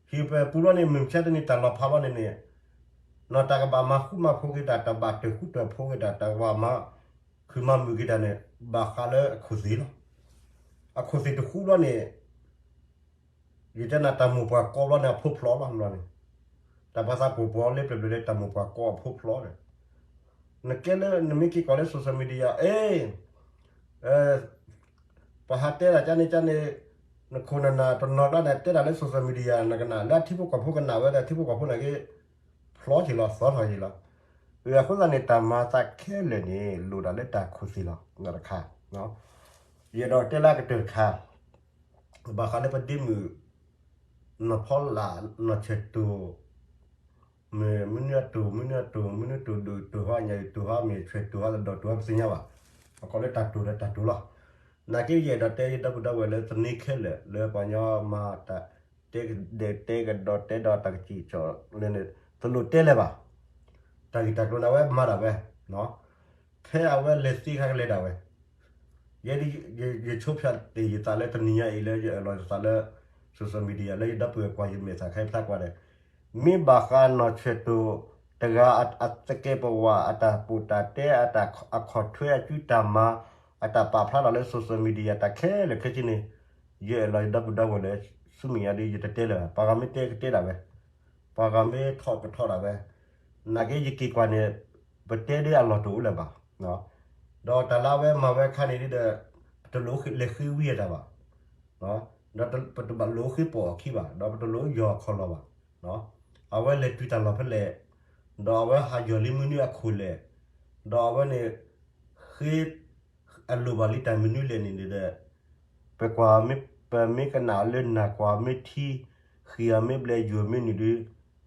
ဟံၣ်တဖျၢၣ်အပူၤလီၤန့ၣ် မုၢ်မဆါတနံၤတၢ်လီၤဖးလီၤန့ၣ်န့ၣ် နီၢ်တၢ်ကဘၣ်မၤဃူမၤဖိးက့ၤတၢ် တၢ်ဘၣ်တၢၢ်ဃူတၢၢ်ဖိးက့ၤတၢ် တၢ်ကဘၣ်မၤ ခုၣ်မၤမုာ်က့ၤတၢ်န့ၣ် ဘၣ်ဃးလၢအခိၣ်သ့ၣ်လီၤ. အခိၣ်သ့ၣ်တဃူလီၤန့ၣ် ယတဲနၤတၢ်မိၢ်ပှၢ်ကိးဘျီန့ၣ် အဖိဖျိလီၤန့ၣ်, တၢ်ပှၤသးပှၢ်ပှၢ်လၢပျၢၤပျၢၤလၢတၢ်မိၢ်ပှၢ်ကိးအဖိဖျိဒီး နကဲလၢနမ့ၢ်က့ၤကွၢ်လၢ social media အ့ ပှၤဟးတဲဒၣ်ကန့ၣ်ကန့ၣ် နခိၣ်နနၢ်တနီၤကျါန့ၣ် တဲဒၣ်လၢ social media နကနၣ် လၢအထံဖိကီၢ်ဖိကနၣ်ဝဲဒၣ် ထံဖိကီၢ်ဖိန့ၣ်က့ ဖျိက့ၤလီၤ သီထီၣ်က့ၤလီၤ. အဃိသတးန့ၣ် တၢ်မၤသးခဲလၢာ်န့ၣ် လိၣ်ဒၣ်လၢတၢ်ခိၣ်သ့ၣ်လီၤ နီၢ်တခါ, ယအဲၣ်ဒိးတဲလၢအကတၢၢ်တခါ ဘၣ်ဃးလၢပဒ့မုၣ် နီၢ်ဖီလာ် နီၢ်ဆဲၣ်တိၢ် မ့ၢ်မနုၤအတိၢ် မနုၤအတိၢ် မနုၤတိၢ်ဒိၣ်တိၢ်ဟီ ညၣ်အံၤတိၢ်ဟီ မ့ၢ်ဆဲၣ်တိၢ်ဟီ တဒီးတိၢ်ဟီ ပသ့ၣ်ညါဘၣ်. အကိးလၢတၢ်တိၢ်ဒီးတၢ်တိၢ်လီၤ. နာ်က့ယအဲၣ်ဒိးတဲယဒီပုၢ်ဒီဝဲၢ်လၢသန့ၤခဲလၢာ် လၢပှၤကညီမၤတၢ်တဲကဒဲးတဲကဒီးတဲဒီးတၢ်ကစံၣ်ကစီၣ်လၢန့ၣ် တလိၣ်တဲလၢၤဘၣ်. တၢ်ဂ့ၢ်တၢ်ကျိၤန့ၣ် အဝဲမၤဒၣ်ဝဲ ဖဲအဝဲလဲၤသ့ခါကလဲၤဒၣ်ဝဲ ယဲဒၣ် ယ ယဆိဖျါတ့ၢ်ယသးလၢတနံၤညါအံၤလၢယအၢၣ်လီၤယသးလၢ social media လၢယဒီပုၢ်ဝဲၢ်ကွၢ်ယမဲာ်သၣ်ခဲအံၤဖျါကွၢ်ဒီး မ့ၢ်ဘၣ်ဃးနီၢ်ဆဲၣ်တိၢ်တဂၤအသကဲးပဝး အတၢ်ပိာ်တၢ်တဲ အတၢ်အခီၣ်ထွဲအစုတၢ်မၤ အတၢ်ပာ်ဖျါထီၣ်လၢ social media တၢ်ခဲလၢာ်ခဲဆ့န့ၣ် ယအၢၣ်လီၤယဒီပုၢ်ဒီဝဲၢ်လၢ ဆူမဲာ်ညါဒ်ယတတဲလၢၤဘၣ်. ပှၤဂၤမ့ၢ်တဲကတဲဒၣ်ဝဲ ပှၤဂၤမ့ၢ်ထီၣ်ကထီၣ်ဒၣ်ဝဲ နာ်က့ယက့ၤကွၢ်န့ၣ် ပတဲဒ်အလီၢ်တအိၣ်လၢၤဘၣ်. ဒီးတၢ်လၢအဝဲမၤဝဲအခါန့ၣ်ဒီး ပတလိၣ်လဲၤဃ့ဝံအတၢ်ဘၣ်. ဒီးပတဘၣ်လိၣ်ဃ့ပိာ်အခံဘၣ် ဒီးပတလိၣ်ယီၢ်ခီၣ်လီၢ်ဘၣ်. အဝဲလဲၤတုၤတၢ်လီၢ်ဖဲလဲၣ် ဒီးအဝဲဟးယီၢ်လံမနုၤအခိၣ်လဲၣ် ဒီးအဝဲန့ၣ် ဃ့ အလိၣ်ဘၣ်လံတၢ်မနုၤလဲၣ်န့ၣ်ဒီး ပကွၢ် ပမ့ၢ်ကနၣ်လၢနၢ်ကွၢ်မ့ၢ်ထံ ဃံၤအီၤမ့ၢ်ဘျဲးယိာ်မ့ၢ်နုာ်ဒီး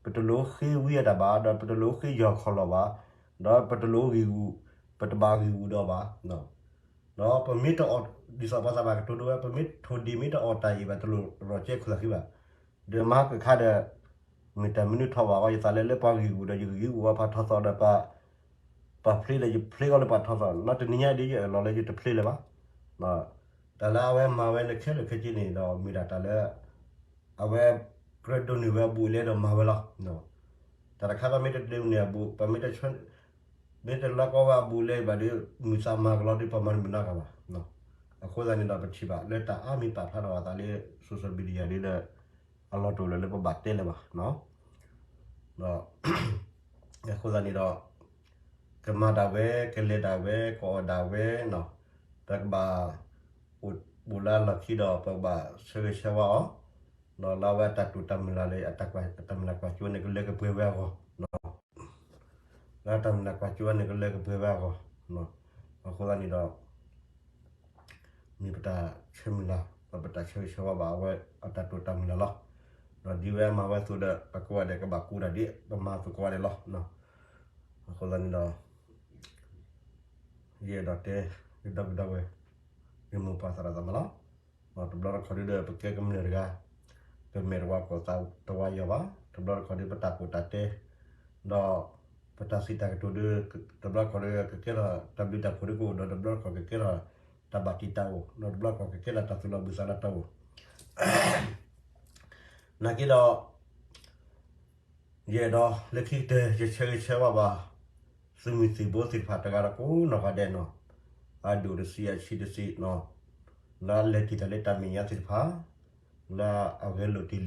ပတလိၣ်ဃ့ဝံအတၢ်ဘၣ် ဒီးပတလိၣ်ဃ့ယီၢ်ခီၣ်လီၢ်ဘၣ်, ဒီးပတလိၣ်ဂံၢ်ဂူာ်, ပတဘၣ်ဂံၢ်ဂူာ်ဒီးဘၣ်. ဒီးပမ့ၢ်တအီၣ် ဒ်သိးပှၤသးဘၣ်ကတိၤဒိဝဲ ပမ့ၢ်ထိၣ်ဒ့ၣ်မ့ၢ်တအီၣ်တၢ်အံၤဘၣ် တလိၣ်ရီၣ်ကဲခိၣ်သးဃံဘၣ်. ဒီးမဟါကခါဒီး မ့ၢ်တၢ်မနုၤထီၣ်ဘၣ်အီၤ ယသးလၢလၢပှၤဂံၢ်ဂူာ်ဒီးယဂံၢ်ဂူာ်အီၤပှၤထီၣ်သီဒီး ပှၤဖျ့ဒီးယဖျ့အီၤလၢပှၤထီၣ်သီ နီတနံၤညါဒ်ယအၢၣ်လီၤလၢယတဖျ့လၢၤဘၣ်. တၢ်လၢအဝဲမၤဝဲန့ၣ်ခဲလၢာ်ခဲဆ့န့ၣ်ဒီးမ့ၢ်ဒၣ်တၢ်လၢ အဝဲကြၢးဒိးန့ၢ်ဝဲအဘူးအလဲဒီးမၤဝဲလီၤ. တၢ်တခါပမ့ၢ်တဒိးန့ၢ်အဘူး ပမ့ၢ်တဆၢ မ့ၢ်တလီကီဝဲအဘူးအလဲဘၣ်ဒီး မုၢ်သးမၤကလီဒီးပှၤမၤတမုာ်နီတဂၤဘၣ်. အဃိသတးန့ၣ်ဒီးပထံၣ်ဘၣ်လၢတၢ်အါမံၤပာ်ဖျါထီၣ်အသးလၢ social media ဒ်ဒီး အလီၢ်တအိၣ်လၢၤလၢပဘၣ်တဲလၢၤဘၣ်. ဒီး အဃိသတးန့ၣ်ဒီး ကမၤဒၣ်ဝဲ ကလဲၤဒၣ်ဝဲ ကအီၣ်ဒၣ်ဝဲနီၤ ပကဘၣ် အိၣ်လၢအလီၢ်ခံဒီး ပကဘၣ်ဆၢဂ့ၤဆၢဝါအီၤ ဒီးလၢအဝဲအတၢ်တိာ်တၢ်မုၢ်လၢ်လၢ အတၢ်မုၢ်လၢ်ကွၢ်စိန့ၣ် ကလၢကပှဲၤဝဲအဂီၢ် လၢတၢ်မုၢ်လၢ်ကွၢ်စိန့ၣ် ကလၢကပှဲၤဝဲအဂီၢ် အဃိသတးန့ၣ်ဒီး မ့ၢ်ပတၢ်ဆၢမုၢ်လၢ် ဒီးပတၢ်ဆၢဂ့ၤဆၢဝါဘၣ်အဝဲအတၢ်တိာ်တၢ်မုၢ်လၢ်လီၤ. ဒီးဒ်ဝဲအမၤဝဲအသိးဒီး ပကိးဂၤဒဲးကဘၣ်ကူးတၢ်ဒ်ပမၤအသိးကိးဂၤဒဲးလီၤ. အဃိသတးန့ၣ်ဒီး ယအဲၣ်ဒိးတဲ ယဒီပုၢ်ဒီဝဲၢ် ယမိၢ်ပၢ်သရၣ်သမါလီၤ. တဘျီတခီၣ်ဒ်ဒီး ပကဲကမျၢၢ်တဂၤ ပမဲာ်တဝါကိၢ်သးတဝါယီၤဘၣ်. တဘျီတခီၣ်ဒ်ပတၢ်ကိၢ်တၢ်တဲ ဒီး ပတၢ်စံးတၢ်ကတိၤဒီး တဘျီတခီၣ်ဒီး ကကဲထီၣ်တၢ်ဘျုးတၢ်ဖှိၣ်ဒ်ကအိၣ်ဒီး တဘျီတခီၣ်ကကဲထီၣ်တၢ်ဘၣ်တံာ်တာ်အိၣ် ဒီးတဘျီတခီၣ်ကကဲထီၣ်တၢ်သူၣ်လီၤဘှံးသးလီၤတီၤအိၣ် နာ်က့ဒီး ယအဲၣ်ဒိးလၢခံကတၢၢ် ယဆၢဂ့ၤဆၢဝါဘၣ် သုးမုၢ်သံၣ်ဘိသ့ၣ်တဖၣ်တဂၤဒီးကိးနီၢ်ဂၤဒဲးနီၤ, အဒိၣ်တဆံအဆံးတဆံးနီၤ, လၢအလဲၤတ့ၢ်တၢ်လၢတၢ်မဲာ်ညါသ့ၣ်တဖၣ်, လၢအဂဲၤလိာ်တ့ၢ်လံ,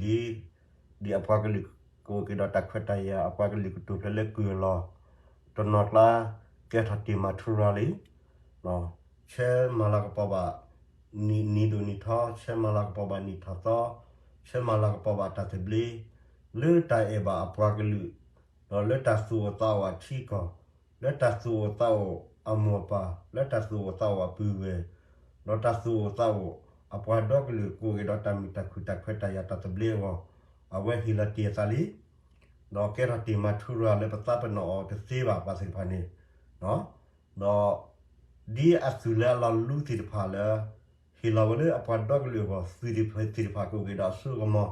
ဒ်အပှၤကလုာ်ကအိၣ်က့ၤဒီးတၢ်ခွဲးတၢ်ယာ် အပှၤကလုာ်ကတိၤဖျဲးလၢကုၢ်အလီၢ်, တနီၤကျါ ကဲထီၣ်တ့ၢ်မၤထူရၤလံ ဆဲမၤလၤကပီၤဘၣ် နံၤဒိၣ်နံၤထီ, ဆဲမၤလၤကပီၤဘၣ်နံၣ်ထီၣ်သီ, ဆဲမၤလၤကပီၤဘၣ်တၢ်သဘျ့, လၢတၢ်အဲၣ်ဘၣ်အပှၤကလုာ်, ဒီးလၢတၢ်သူၣ်အိၣ်သးအိၣ်အထံအကီၢ်, လၢတၢ်သူၣ်အိၣ်သးအိၣ်အမိၢ်အပၢ်, လၢတၢ်သူၣ်အိၣ်သးအိၣ်အပုၢ်ဝဲၢ်, ဒီးတၢ်သူၣ်အိၣ်သးအိၣ်အပှၤဒီကလုာ်ကအိၣ်က့ၤဒီးတၢ်မုာ်တၢ်ခုၣ်တၢ်ခွဲးတၢ်ယာ်တၢ်သဘျ့အဂီၢ်, အဝဲဟ့ၣ်လီၤတ့ၢ်အသးလံ ဒီးကဲထီၣ်တ့ၢ်မၤထူရၤလၢပသးပ့ၤနီၣ်အီၤတသ့ဘၣ်ပှၤသ့ၣ်တဖၣ်န့ၣ်, ဒီး ဒ်အသုးလၢအလီၤလူသ့ၣ်တဖၣ်လၢ ဟ့ၣ်လီၤဝဲလၢအပှၤဒီကလုာ်အဂီၢ် သုးသ့ၣ်တဖၣ်ကအိၣ်က့ၤဒီးအစိအကမီၤ,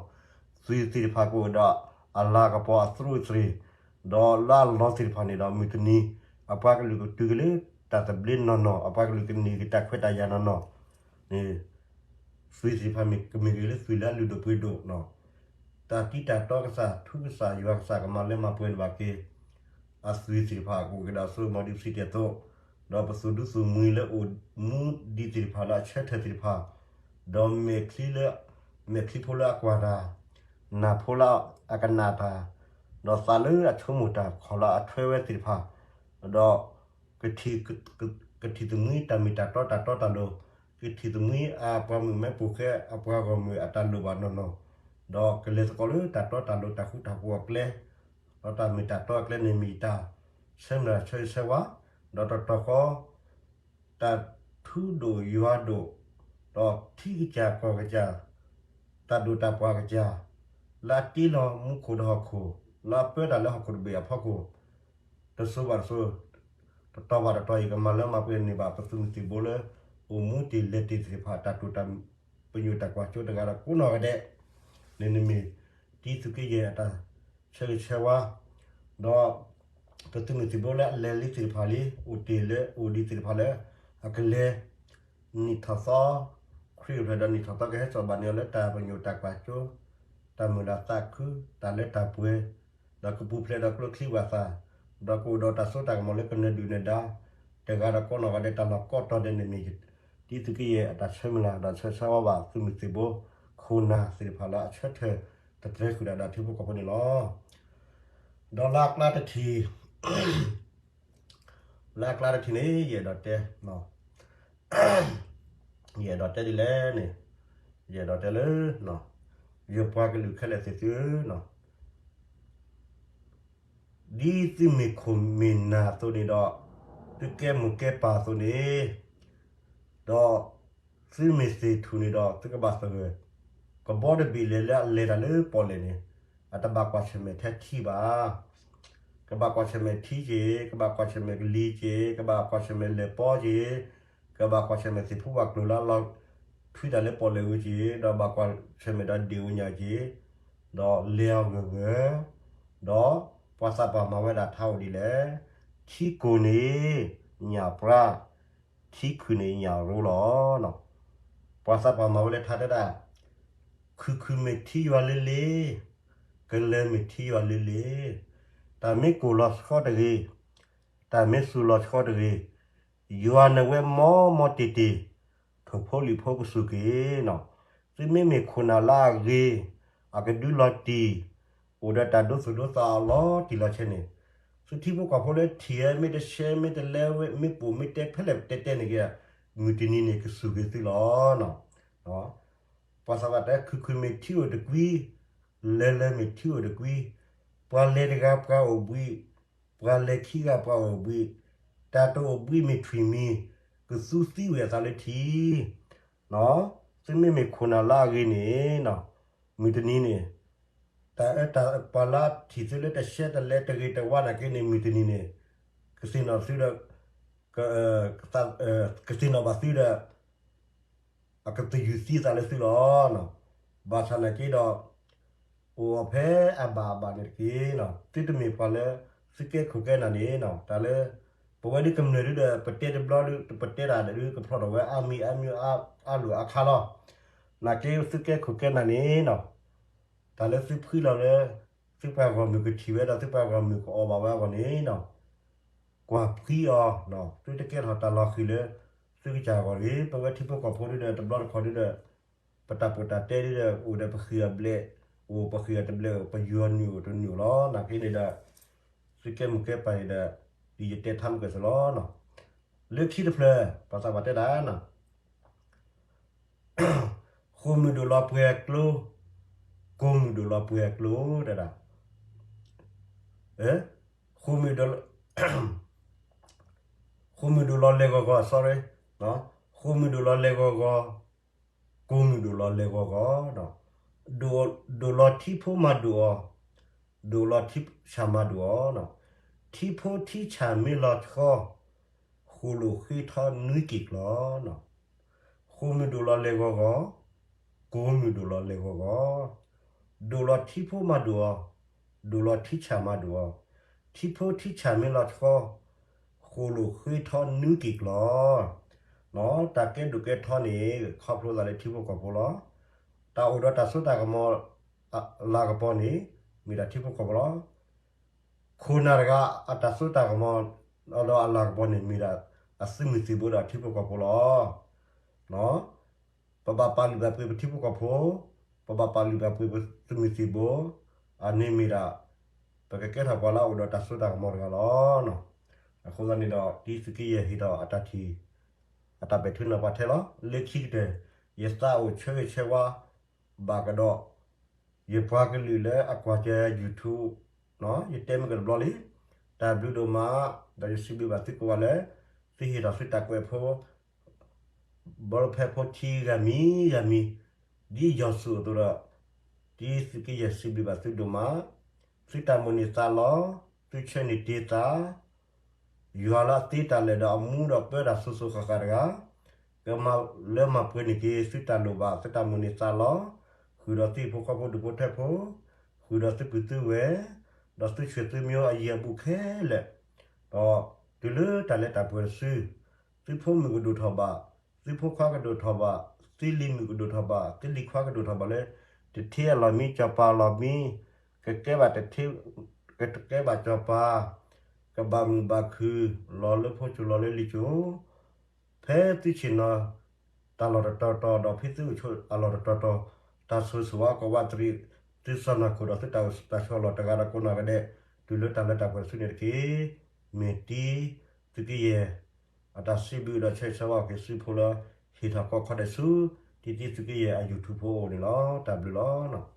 သုးသ့ၣ်တဖၣ်ကအိၣ်က့ၤဒီးအလၤကပီၤအသရူးအသရ့ၣ်, ဒီးလၢအလီၢ်သ့ၣ်တဖၣ်န့ၣ်ဒီးမုၢ်တနံၤ အပှၤကလုာ်ကတုၤက့ၤလၢတၢ်သဘျ့နီၢ်နီၢ်, အပှၤကလုာ်ကန့ၢ်က့ၤတၢ်ခွဲးတၢ်ယာ်နီၢ်နီၢ်န့ၣ် သုးသ့ၣ်တဖၣ်မ့ၢ်ကမ့ၢ်ဂ့ၤလၢသုးလၢအလုၢ်ဒိၣ်ပှ့ၤဒိၣ်, တၢ်တံၤတၢ်တီကစၢ် ထူကစၢ်ယွၤကစၢ်ကမၤလၢမၤပှဲၤန့ၢ်ဘၣ်က့ၤ အသုးသ့ၣ်တဖၣ်ကအိၣ်က့ၤဒီးအစိအကမီၤဒ်ပစံးတ့ၢ်အသိး, ဒီးပသုးဒူသုးမှံလၢအိၣ်မူဒံးသ့ၣ်တဖၣ်လၢအဆၢထၢၣ်သ့ၣ်တဖၣ်, ဒီးမဲာ်ချံလၢ မဲာ်ချံဖိလၢအကွၢ်တၢ်, နၢ်ဖိလၢအကနၣ်တၢ်, ဒီးသးလၢအဆိကမိၣ်တၢ် ခီၣ်လၢအထွဲဝဲသ့ၣ်တဖၣ်, ဒီး ကထံၣ်သမံတၢ်မ့ၢ်တၢ်တီတၢ်တီတၢ်လိၤ, ကထံၣ်သမံအပှၤမုၣ်မဲပိာ်ဃဲအပှၤဂီၢ်မုၢ်အတၢ်လိၣ်ဘၣ်နီၢ်နီၢ်, ဒီးကလဲၤသကိးလၢတၢ်တီတၢ်လိၤတၢ်ဃူတၢ်ဖိးအကျဲ, ဒီးတၢ်မ့ၢ်တၢ်တီအကျဲန့ၣ်မ့ၢ်ယတၢ် ဆၢမုၢ်လၢ်ဆၢဂ့ၤဆၢဝါ, ဒီးတတီၤဃီ တၢ်ထူဒိၣ်ယွၤဒိၣ်, ဒီးထံကစၢ်ကီၢ်ကစၢ်, တၢ်ဒိၣ်တၢ်ပှၢ်ကစၢ်, လၢအတ့လီၤမူခိၣ်ဒီးဟီၣ်ခိၣ်, လၢအပၢတၢ်လၢဟီၣ်ခိၣ်တဘ့ၣ်အဖီခိၣ်, တစိၤဘၣ်တစိၤ, တတီၤဘၣ်တတီၤအံၤ ကမၤလၢမၤပှဲၤန့ၢ်ဘၣ်ပသုးမုၢ်သံၣ်ဘိလၢ အိၣ်မူတ့ၢ်လဲၤတ့ၢ်သ့ၣ်တဖၣ် တၢ်တိာ်တၢ်ပညိၣ်တၢ်ကွၢ်စိတဂၤဒီးကိးနီၢ်ဂၤဒဲး, န့ၣ်န့ၣ်မ့ၢ်တံသုးက့ယဲၢ်အတၢ်ဆၢဂ့ၤဆၢဝါ, ဒီး ပသုးမုၢ်သံၣ်ဘိလၢအလဲၤလံသ့ၣ်တဖၣ်လံ အိၣ်တ့ၢ်လၢအိၣ်ဒံးသ့ၣ်တဖၣ်လၢ အကလဲၤ နံၣ်ထီၣ်သီ, ခရံာ်အိၣ်ဖျဲၣ်ဒီးနံၣ်ထီၣ်သီကဟဲစိာ်ဘၣ်န့ၢ်အီၤလၢတၢ်ပညိၣ်တၢ်ကွၢ်စိ, တၢ်မုာ်လၤသးခု, တၢ်လၢတၢ်ပှဲၤ, ဒီးကပူၤဖျဲးဒီးကျိချံဘၣ်သၣ်, ဒီးကအိၣ်ဒီးတၢ်စိတၢ်ကမီၤလၢကနၢၤဒုၣ်နၢၤဒါ, တဂၤဒီးကိးနီၢ်ဂၤဒဲး တၢ်လီၢ်ကိးတီၤဒဲးန့ၣ်မ့ၢ် တံသုးက့ယဲၢ်အတၢ်ဆၢမုၢ်လၢ် ဒီးဆၢဂ့ၤဆၢဝါဘၣ်သုးမုၢ်သံၣ်ဘိ ခိၣ်နၢ်သ့ၣ်တဖၣ်လၢအဆၢထၢၣ်တတြဲၤဃုာ်ဒၣ်ဒီးထံဖိကီၢ်ဖိန့ၣ်လီၤ. ဒီးလၢအကျါတထံၣ် လၢအကျါတထံၣ်န့ၣ် ယအဲၣ်ဒိးတဲ, ယအဲၣ်ဒိးတဲဒ်လဲၣ်န့ၣ်, ယအဲၣ်ဒိးတဲလၢ ယပှၤကလုာ်ခဲလၢာ်သ့ၣ်သုဧၢ, ဒ်သုမ့ၢ်ခိၣ်မ့ၢ်နၢ်အသိးန့ၣ်ဒီး, သုကဲမိၢ်ကဲပၢ်အသိးန့ၣ်, ဒီးသုမ့ၢ်သ့ၣ်ထူၣ်န့ၣ်ဒီး သုကဘၣ်သဂၢၢ်, ကဘီတဘ့ၣ်လဲၤလၢအလဲၤတၢ်လၢပီၣ်လဲၣ်န့ၣ်, အတဘၣ်ကွၢ်ဆၢၣ်မဲာ်ထဲထံဘၣ် ကဘၣ်ကွၢ်ဆၢၣ်မဲာ်ထံက့ၤ, ကဘၣ်ကွၢ်ဆၢၣ်မဲာ်ကလံၤက့ၤ, ကဘၣ်ကွၢ်ဆၢၣ်မဲာ်လၢၢ်ပီက့ၤ, ကဘၣ်ကွၢ်ဆၢၣ်မဲာ်သ့ၣ်ဖိဝၣ်ကျိၤလၢလီၤထွံတၢ်လၢပီၣ်လဲၣ်အူက့ၤ, ဒီးဘၣ်ကွၢ်ဆၢၣ်မဲာ်ဒီးဒ့ၣ်ဧိၤညၣ်က့ၤ, ဒီးလဲၤအီၤဂၢၢ်ဂၢၢ်, ဒီးပှၤသးပှၢ်မၤဝဲဒၣ်ထါအိၣ်ဒ်လဲၣ်, ထံကိၢ်န့ၣ် ညၣ်ပှၢ်, ထံခုၣ်န့ၣ်ညၣ်ရိလီၤ. ပှၤသးပှၢ်မၤဝဲလၢထါတဲဒၣ်, ခုၣ်ခုၣ်မ့ၢ်ထံယွၤလ့လ့, ကလၢၤမ့ၢ်ထံယွၤလ့လ့, တၢ်မ့ၢ်ကိၢ်လီၤဆှီတဂ့ၤ, တၢ်မ့ၢ်စူၤလီၤဆှီတဂ့ၤ, ယွၤနဝဲမီမီတ့ၢ်တ့ၢ်, ထိၣ်ဖိလံၣ်ဖိကစူၢ်က့ၤန့ၣ်, သုမ့မ့ၢ်ခိၣ်နၢ်လၢအဂ့ၤ, အကဒုလီၤတံၢ်, အိၣ်ဒီးတၢ်ဒိသူၣ်ဒိသးအီၤလီၤတံၢ်လီၤဆဲးန့ၣ်, သုထံဖိကီၢ်ဖိလၢထံၣ်ဝဲ မ့ၢ်တဆှဲ မ့ၢ်တလဲဝဲ မ့ၢ်ပိာ်မ့ၢ်တဲဖဲလဲၣ်တဲတဲန့ၣ်က့ၤ, မုၢ်တနံၤန့ၣ် ကစူၢ်က့ၤသုလီၤ. ပှၤသးပှၢ်တဲ ခုၣ်ခုၣ်မ့ၢ်ထံအိၣ်တကွံ, လၢၤလၢၤမ့ၢ်ထံအိၣ်တကွံ, ပှၤလဲၤတဂၤပှၤအိၣ်ဘှံး, ပှၤလဲၤခံဂၤပှၤအိၣ်ဘှံး, တၢ်တအိၣ်ဘှံးမ့ၢ်ထွံၣ်မံၤ, ကသူသံဝဲအသးလၢထံ, သုမ့မ့ၢ်ခိၣ်နၢ်လၢအဂ့ၤန့ၣ်, မုၢ်တနံၤန့ၣ်, တၢ်အၢတၢ်ပှၤလၢထံၣ်သုလၢတဆှဲတလဲတဂ့ၤတဝါနာ်က့န့ၣ် မုၢ်တနံၤန့ၣ်, ကသ့ၣ်နီၣ်သုဒီး, ကသ့ၣ်နီၣ်ဘၣ်သုဒီး အကသယုၢ်သံသးလၢသုလီၤ. ဘၣ်ဆၣ်နာ်က့ဒီး, အိၣ်အီၤဖဲအဘၣ်အဘၣ်န့ၣ်တက့ၢ်. သုတမ့ၢ်ပှၤလၢ, သုကဲခိၣ်ကဲနၢ်န့ၣ်, တၢ်လၢ, ပဝဲဒ်ကမျၢၢ်ဒုဒီး ပတဲတဘျီဒု ပတဲတၢ်ဒု ကဖျီၣ်ထီၣ်ဝဲအါမံၤအါမံၤအါလိာ်အါခါလီၤ. နာ်က့သုကဲခိၣ်ကဲနၢ်န့ၣ်, တၢ်လၢသုဖှံလီၤလၢ, သုပှၤဂီၢ်မုၢ်ကထံၣ်ဝဲဒီးသုပှၤဂီၢ်မုၢ်ကအီၣ်ဘၣ်ဝဲအဂီၢ်န့ၣ် ကွၢ်ဖှံအီၤ, သုတကဲထီၣ်တၢ်လီၤဃံၤလၢ, သုကစၢ်အဂီၢ်တဂ့ၤ. ပဝဲထံဖိကီၢ်ဖိဒုဒီး တဘျီတခီၣ်ဒုဒီး, ပတၢ်ပၢၢ်တၢ်တဲဒုဒီး အိၣ်ဒီးပဃံၢ်အဘျဲၣ်, အိၣ်ပဃံၢ်အတဘျဲၣ်အိၣ် ပယီၤနုာ်အိၣ်တနုာ်လီၤ. နာ်က့န့ၣ်ဒီး, သုကဲမုၢ်ကဲပၢ်န့ၣ်ဒီး, ဒ်ယတဲထါမုၢ်ကဲၣ်စ့ၢ်လီၤ. လၢခံတဖျၢၣ် ပှၤသးပှၢ်တဲဒၣ် ဃိာ်မုၢ်ဒိၣ်လီၤပှဲၤကျိ, ကိာ်မုၢ်ဒိၣ်လီၤပှဲၤကျိ တဲဒၣ်, ဃိာ်မုၢ်ဒိၣ်, ဃိာ်မုၢ်ဒိၣ်လီၤလဲၤဂီၤဂီၤ sorry, ဃိာ်မုၢ်ဒိၣ်လီၤလဲၤဂီၤဂီၤ, ကိာ်မုၢ်ဒိၣ်လီၤလဲၤဂီၤဂီၤ, ဒိၣ်, ဒိၣ်လီၤထံဖိမၤဒိၣ်အီၤ, ဒိၣ်လီၤထံဆၣ်မၤဒိၣ်အီၤ, ထံဖိထံဆၣ်မ့ၢ်လီၤဆီ ဃိာ်လိာ်ဃ့ထီနွံက့ၤကျီၤ, ဃိာ်မုၢ်ဒိၣ်လီၤလဲၤဂီၤဂီၤ, ကိာ်မုၢ်ဒိၣ်လီၤလဲၤဂီၤဂီၤ, ဒိၣ်လီၤထံဖိမၤဒိၣ်အီၤ, ဒိၣ်လီၤထံဆၣ်မၤဒိၣ်အီၤ, ထံဖိထံဆၣ်မ့ၢ်လီၤဆီ, ဃိာ်လိာ်ဃ့ထီနွံက့ၤကျီၤ, တၢ်ကဲဒိၣ်ကဲထီန့ၣ် ခီဖျိသးလၢထံဖိကီၢ်ဖိလီၤ. တၢ်အိၣ်ဒီးတၢ်စိတၢ်ကမီၤ အလၤကပီၤန့ၣ် မ့ၢ်ဒၣ်ထံဖိကီၢ်ဖိလီၤ. ခိၣ်နၢ်တဂၤအတၢ်စိတၢ်ကမီၤ ဒီးအလၤကပီၤန့ၣ် မ့ၢ်ဒၣ်အသုးမုၢ်သံၣ်ဘိဒီးထံဖိကီၢ်ဖိလီၤ. ပဘၣ်ပာ်လုၢ်ပာ်ပှ့ၤပထံဖိကီၢ်ဖိ, ပဘၣ်ပာ်လုၢ်ပာ်ပှ့ၤပသုးမုၢ်သံၣ်ဘိ, အန့ၣ်မ့ၢ်ဒၣ် ပကကဲထီၣ်ပှၤလၢအအိၣ်ဒီးတၢ်စိတၢ်ကမီၤတဂၤလီၤ. အဃိသတးန့ၣ်ဒီး ဒ်သုးက့ယဲၢ်ဟ့ၣ်ဒီးအတၢ်ထံၣ်, အတၢ်ပဲာ်ထံနီၤဖးထဲလီၤ. လၢခံကတၢၢ် ယသးအိၣ်ဆၢဂ့ၤဆၢဝါ ဘၣ်ကဒီး ယပှၤကလုာ်လၢအကွၢ်က့ၤ YouTube, ယတဲမ့ၢ်ကတဘျီလံ, တၢ်ဘျုးဒိၣ်မး, ဒီးယစံးဘျုးဘၣ်သုကိးဂၤလၢ သုဟ့ၣ်ထီၣ်သုတၢ်ကွဲးဖိ ဘီလဖဲဖိထံဂၤမံၤဂၤမံၤ, ဒ်ယီၤစူးအသိးဒီး, ဒ်သုးကယဲၢ်စံးဘျုးဘၣ်သုဒိၣ်မး, သုတၢ်မိၣ်န့ၢ်သးလီ, သုဆၢန့ၢ်တ့ၢ်သး ယွၤလၢအသ့တၢ်လၢာ်ဒီးအမူဒီးပၢတၢ်စိၤစိၤဃၣ်ဃၣ်တဂၤ, ကမၤလၢမၤပှဲၤန့ၢ်က့ၤသုတၢ်လိၣ်ဘၣ် သုတၢ်မိၣ်န့ၢ်သးလီ, ဃုာ်ဒီးသုဟံၣ်ဖိဃီဖိဒူၣ်ဖိထၢဖိ, ဃုာ်ဒီးသုပုၢ်သုဝဲၢ်, ဒီးသုဆှၢသုမ့ၢ်အယံၤအဘူးခဲလၢာ်, ဒီးတုၤလၢတၢ်လၢတၢ်ပှဲၤတစု, သုဖိမုၣ်ကဒိၣ်ထီၣ်ဘၣ်, သုဖိခွါကဒိၣ်ထီၣ်ဘၣ်, သုလံၤမုၣ်ကဒိၣ်ထီၣ်ဘၣ်, သုလံၤခွါကဒိၣ်ထီၣ်ဘၣ်လၢ တထ့အလီၢ်မံ စီၤပၤအလီၢ်မံ, ကကဲဘၣ်တထ့, ကကဲဘၣ်စီၤပၤ, ကဘၣ်မုာ်ဘၣ်ခုၣ်, လီၤလၢဖိစိၤလီၤလၢလံၤစိၤ, ဖဲသုဆ့ၣ်နီၤတၢ်လီၢ်တတီၤတီၤ ဒီးဖဲသုအိၣ်ဆိးအလီၢ်တတီၤတီၤ, တၢ်ဆိၣ်ဂ့ၤဆိၣ်ဝါကဝးတရံး, သုစီၢ်နီၤခိၣ်ဒီးသုတၢ်အိၣ်တၢ်ဆိးအလီၢ်တဂၤဒီးကိးနီၢ်ဂၤဒဲး, တုၤလၢတၢ်လၢတၢ်ပှဲၤတစုန့ၣ်တက့ၢ်. မ့ၢ်တံၤသုးကယဲၢ် အတၢ်စံးဘျုးဒီးဆၢဂ့ၤဆၢဝါက့ၤသုဖိလၢ ဟ့ၣ်ထီၣ်ကီခီဒဲးဆူ တံၤတံၤသုးကယဲၢ်အ YouTube ဖိအအိၣ်န့ၣ်လီၤ. တၢ်ဘျုးလီၤ.